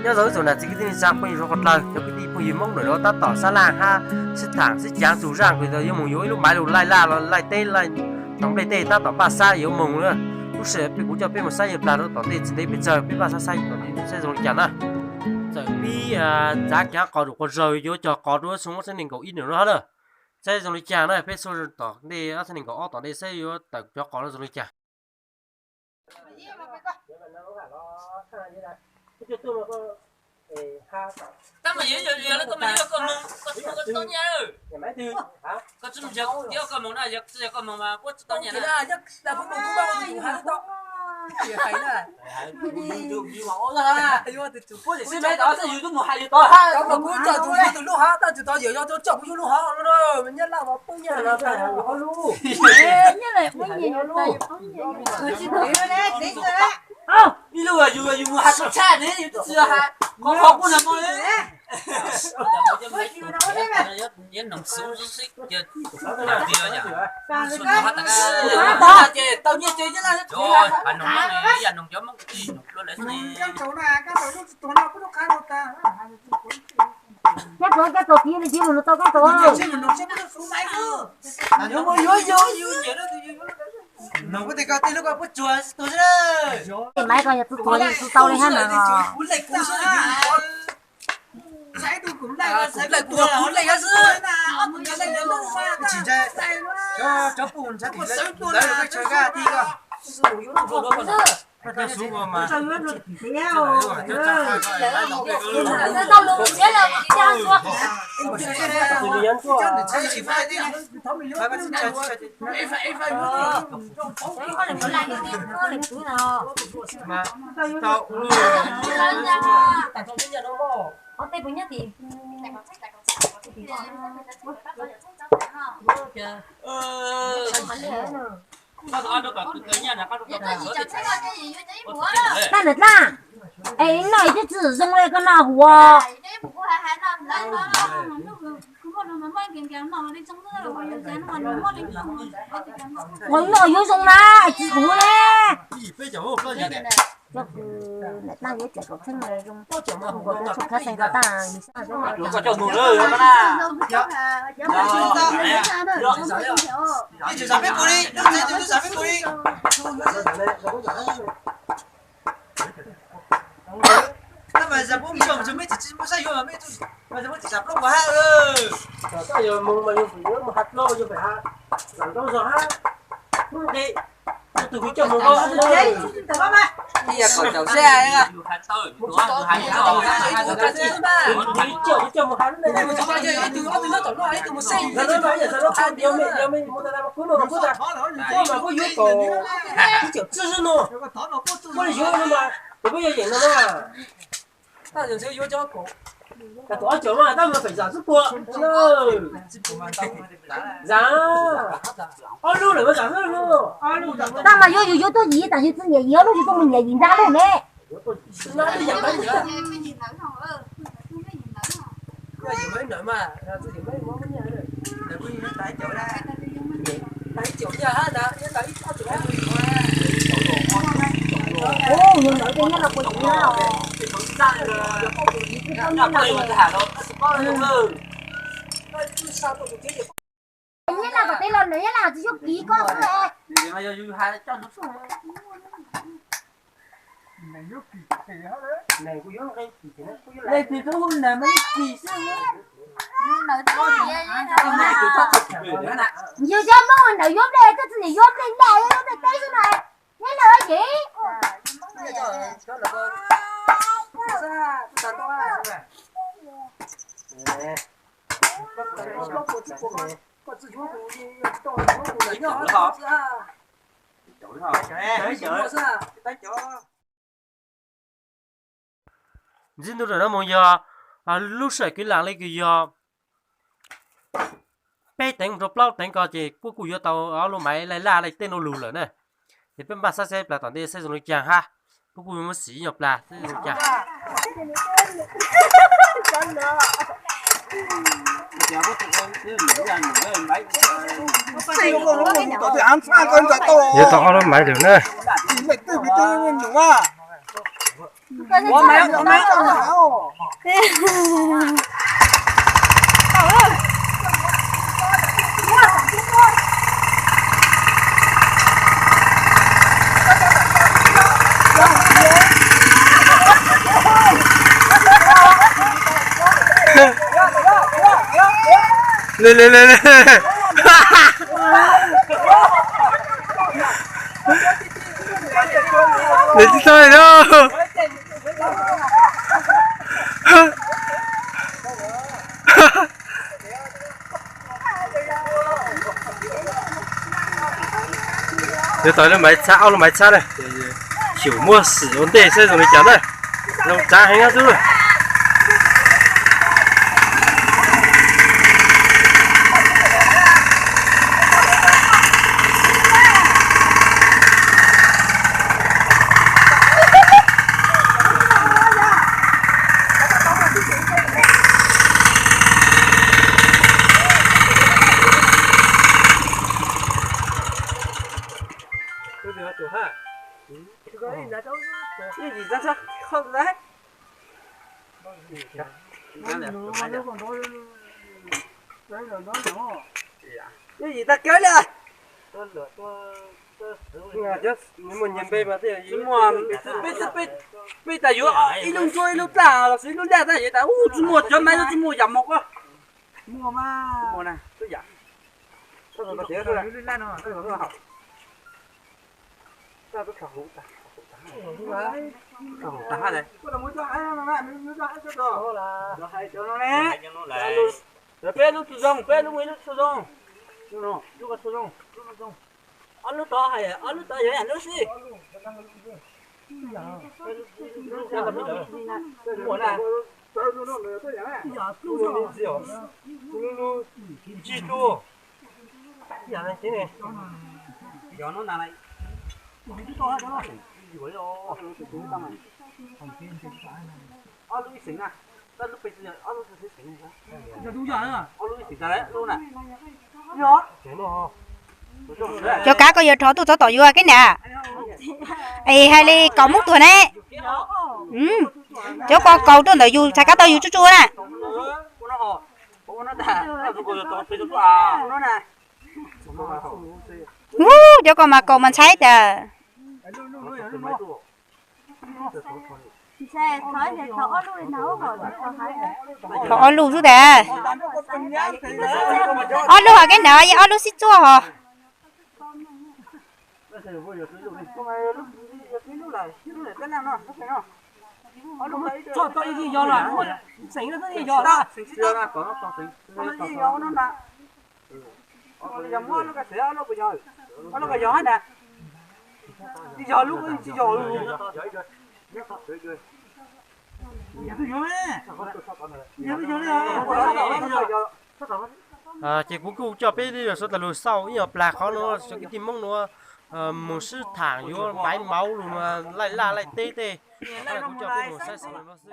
Nyob zoo ib tsoom niam txiv kwv tij neej tsa phooj ywg hauv qhov dlawg, cov kwv tij phooj ywg Hmoob ntawm no tab tom sab laj hab sib tham sib caav txug zaj kws yuav moog yuav ib lub maiv lug laij laj los laij teb laij tom nplej tej tab tom npaj sab yuav moog na. Lub sij hawm peb kuv coj peb moog saib yawg plag rau tom ntej tsis ntev pes tsawg peb npaj sab saib tom ntej saib zoo li cas na. Txawm pib txav kaav qos rau quas zaws yuav cog qos rua xyoo ob txhiab nees nkaum ib nws no na. Saib zoo li cas na, peb xauj tom ntej ob txhiab nees nkaum ob tom ntej saib yuav tawm cov qos zoo li cas. Ib lub yus yus mus has tshaj ne, yus tsis has qhov qhov kuj nag mo li. Ces tau nyiaj ces yog hais noog, ib yam noog cov Hmoob kwv tij noog dua lawm xwb ne. Kab tau, kab tau, tiv li tiv mus tau kab tau. Maiv ko yog tug tuag li tug tau li hab na. Tag ntawm dlaab, es noj twb tsi zoo le koj noj huv. Qhov noj yuav zoo na, tsis huv le. Coj kws nam dlaab yuav cov kaum txheeb zoo, kuv tau tshuaj khab xees rau tag. Tag mas yuav yus yuav tuaj yim tas yus tsi nyiam yim, ob lub yus tuaj mus nyiam yim nrab lub ne. Nyiaj laj kom tej los nws nyiaj laj tsis yuav kis koj xwb. Yus cov Hmoob ntawd yuav nplej, koj txiv niam yuav nplej nplej, yuav nplej teb xwb na. Nyob lawm ces ntxiv ntu ntawm no mus yog lub sij hawm kwv lam li kws yog peb teev mus rau plaub teev ko ces puab kuj yuav tau ob lub maiv laij laj laij teb no lug lawm na. Ces peb npaj xab xeb plas tom ntej saib zoo li cas hab, puab kuj yuav muab xim ib nyuag plas saib zoo li cas. Yuav tau ob lub maiv lawm na. Nws tsis tau li no. Yuav tau lub maiv txhab, ob lub maiv txhab na. Xyum muaj xwm ua ntej saib zoo li cas na. Zoo tsav heev xwb. Yog yim tag kawg li. Tsis muaj, peb, peb tas yuav ib lub ntsuab ib lub daj los sis ib lub daj tas yuav tas ub tsis muaj cov maiv tsis muaj yam mus ko. Peb lub txhua zoo, peb lub ib lub txhua zoo. Ob lub tod hais, ob lub tod yog yam lub xwb. Muaj na. Lub, lub, lub, lub, lub, lub, lub, lub, lub, lub, lub, lub, lub, Ob lub ib xeem na, tab lub pes ob lub xeem, ob lub ib xeem tas lub na. Cov kab koj yuav rho tuaj txog tom yuav keb na. Es hais li kaus muub tuag ne. Cov ko kaus rau ntawm yus txhais kab taug yus tsuj tsuj na. Ub, cov ko mas kaus mas ntshai tas. Thov ob lub xwb tas. Ob lub hos keb ntawd yeej ob lub xib txuaj hos. Ces kuv kuj coj peb suav tas lug xauj ib nyuag plag qhov nuav, cov kwv tij Moob nuav moog sib thaam yuav maiv mauv lug nuav, laij laj laij teb tej. Kuv coj peb moog saib xauj nuav xwb.